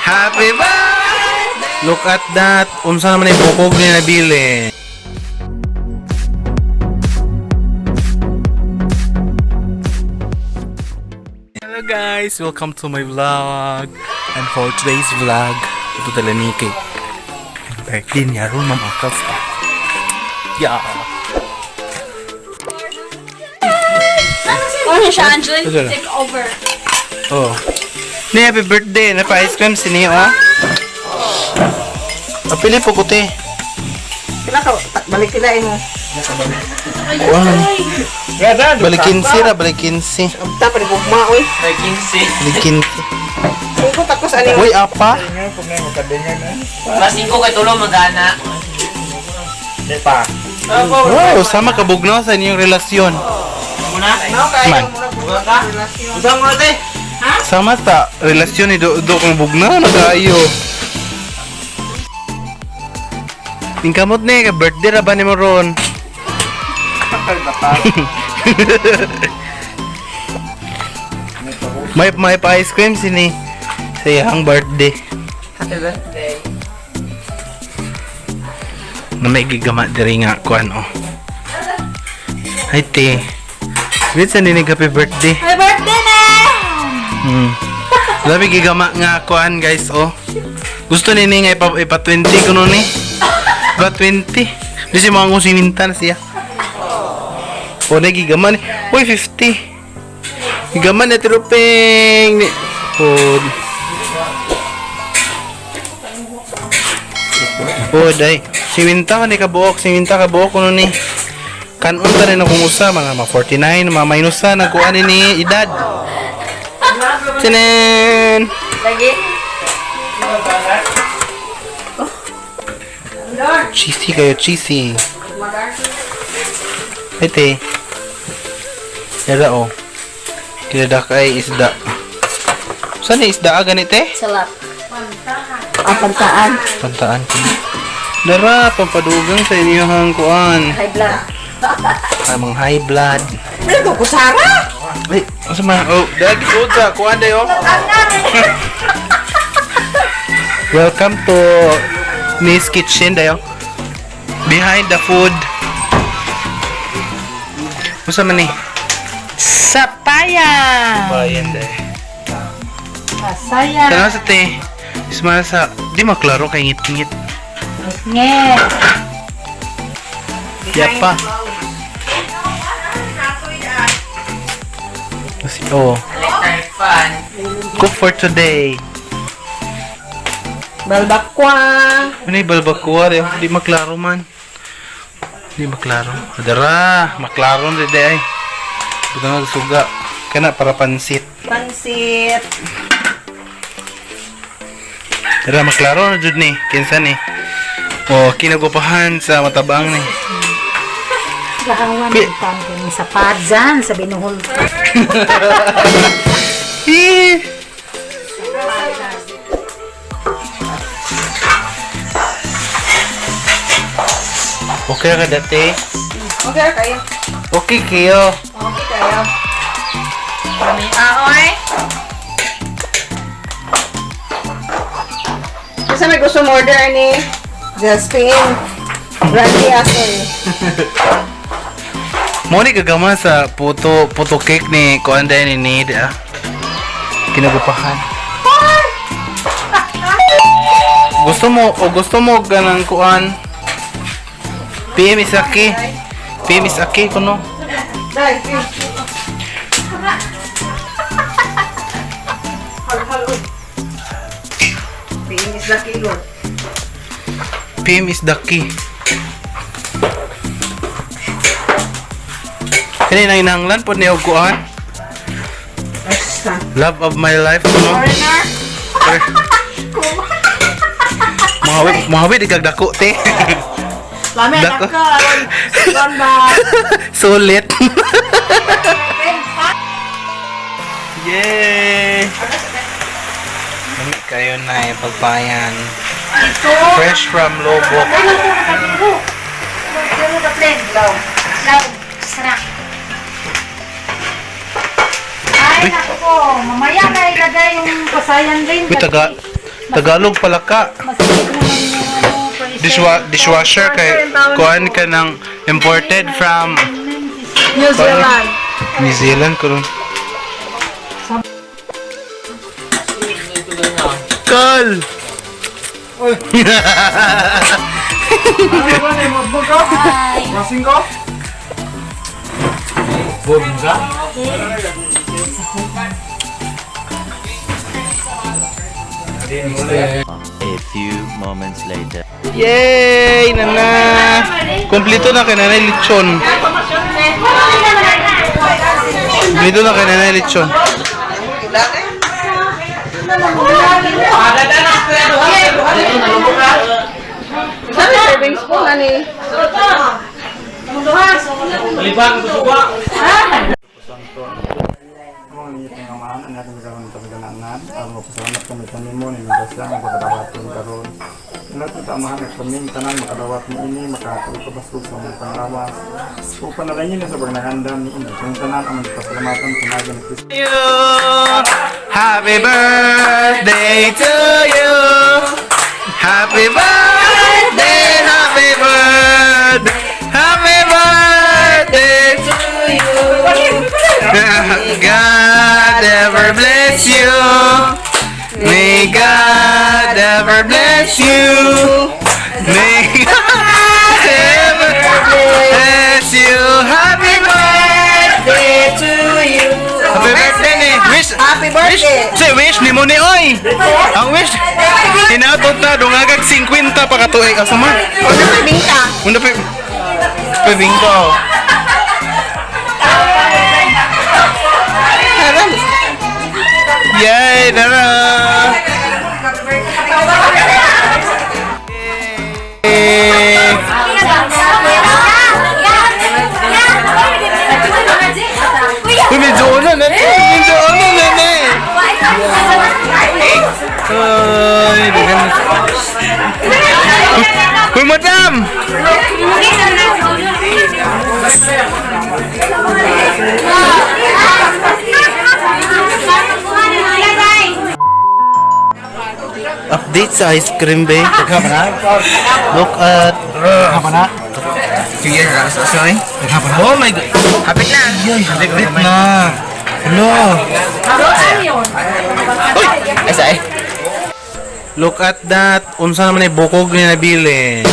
Happy birthday! Look at that. Unsa naman yung bukog ni nabili. Hello guys! Welcome to my vlog. And for today's vlog, ito tala ni kay birthday niya ron, Ma'am Akals pa. Yeah. Ano siya, Angela? Ano siya? Take over. Oh. Ni happy birthday na pa ice cream sini oh. Apili po ko te. Pila ka balik sila imo. Wow. Balik 15 ra, balik 15. Abta pa gugma oy. Balik 15. Kung takos ani. Uy, apa? Mas 5 kay tulo magana. Wow, sama ka bugnaw sa inyong relasyon. Muna. Mao kayo Man. mura gugma relasyon. Usa mo te. Sama sa relasyon ni do, do kong bugnaw na kaayo. Tingkamot ni kay birthday ra ba nimo ron? May pa ice cream sini sa iyang birthday. Happy birthday. Na may gigama diri nga kuan oh. Hi te. Wait sa ninig happy birthday. Happy birthday na! Labi gigama nga kuan guys oh. Gusto nini nga ipa 20 kuno ni. Ipa 20. Di siya mga simintan siya. O na gigama ni. Uy 50. Gigama na trupeng ni. Pod. Oh, day. Siminta ka ni kabuok, siminta ka buok kuno ni. Kanon ta rin akong usa mga ma 49, mga minus sa nagkuha ni ni edad. Tinin! Lagi. Cheesy kayo, cheesy. Ite. Yara oh. Kinadak ay isda. Saan ni isda ah, ganit eh? Salap. Ah, pantaan. Pantaan ko. Dara, pampadugang sa inyong kuan. High blood. Tamang high blood. Pila ko kusara. Ay, asa man? Oh, dahil gisuod sa kuan dayo. Welcome to Miss Kitchen dayo. Behind the food. Usa man ni? Sapaya! Bayan day. Pasaya. Tanaw sa te. Isma sa di maklaro kay ngit-ngit. Nge. Yapa. Kasi oh, Electric fan. cook for today. Balbakwa. Ano yung balbakuha rin? Di maklaro man. Di maklaro. Adara, maklaro na di ay. Buta nga suga. Kana para pansit. Pansit. Dara, maklaro na jud ni. Kinsa ni? Oh, kinagupahan sa matabang ni. Gahawan Pi- ng tangin sa padzan sa binuhol. Eh! Okay ka dati? Okay kayo. Okay kayo. Okay kayo. Kami aoy. Kasi may gusto mo order ni Justin. Randy Asoy. Mo ni gagama sa puto puto cake ni kuan dahil ni Nid ah. Kinagupahan. Gusto mo o gusto mo ganang kuan? PM Isaki. PM Isaki kuno. Dai. Hal-hal oy. Piinis na kilo. PM is the key. Kani nang inanglan pod ni og kuan. Asa. Love of my life kuno. Foreigner. Mahawi, mahawi di kag dako te. Lami Dako. anak ka. Ron ba? Sulit. Yay! Lami kayo na eh, pagbayan. Fresh from Lobo. Ay, nako. Mamaya na ilagay yung pasayan rin. Uy, taga, Tagalog pala ka. Masakit naman yung ano, presyo. Dishwasher kay kuan ka ng imported from New Zealand. New Zealand kuron. Kal. A few moments later. Yay! Nana! Kompleto na kay nanay lechon. Kompleto na kay nanay lechon. Sabi serving spoon, ani. Ang inyong amahan, ang ating karon pagdananan, ang mapasalamat kami kanimo ni Diyos lang ang pagkadawat ng karon. Lahat ng amahan at kaming tanan makadawat ni ini makatuloy kabasog sa mga panglawas. Upang nalangin na sa pagnangandam ni ini, kung tanan ang pasalamatan sa ni Kristo. You. Happy birthday to you. Happy birthday, happy birthday, happy birthday to you. God ever bless you. May God ever bless you. May God ever bless you. Happy birthday to you. Happy birthday ni. Wish. Happy birthday. Wish, say wish ni mo ni oy. Ang wish. Hinatot na dungagag 50 pa katuig asa man. Una pa bingka. Una pa. Pabingko. Haram. Yay, dara. Yay. Uy, medyo una na eh. Medyo una na na eh. Ay, daghan. Uy, madam! Update sa ice cream, be. Look at... Oh my God! Hapit na. Hapit na! Hello! Uy! Ay, say. Look at that! Unsa naman ay bukog ni nabili.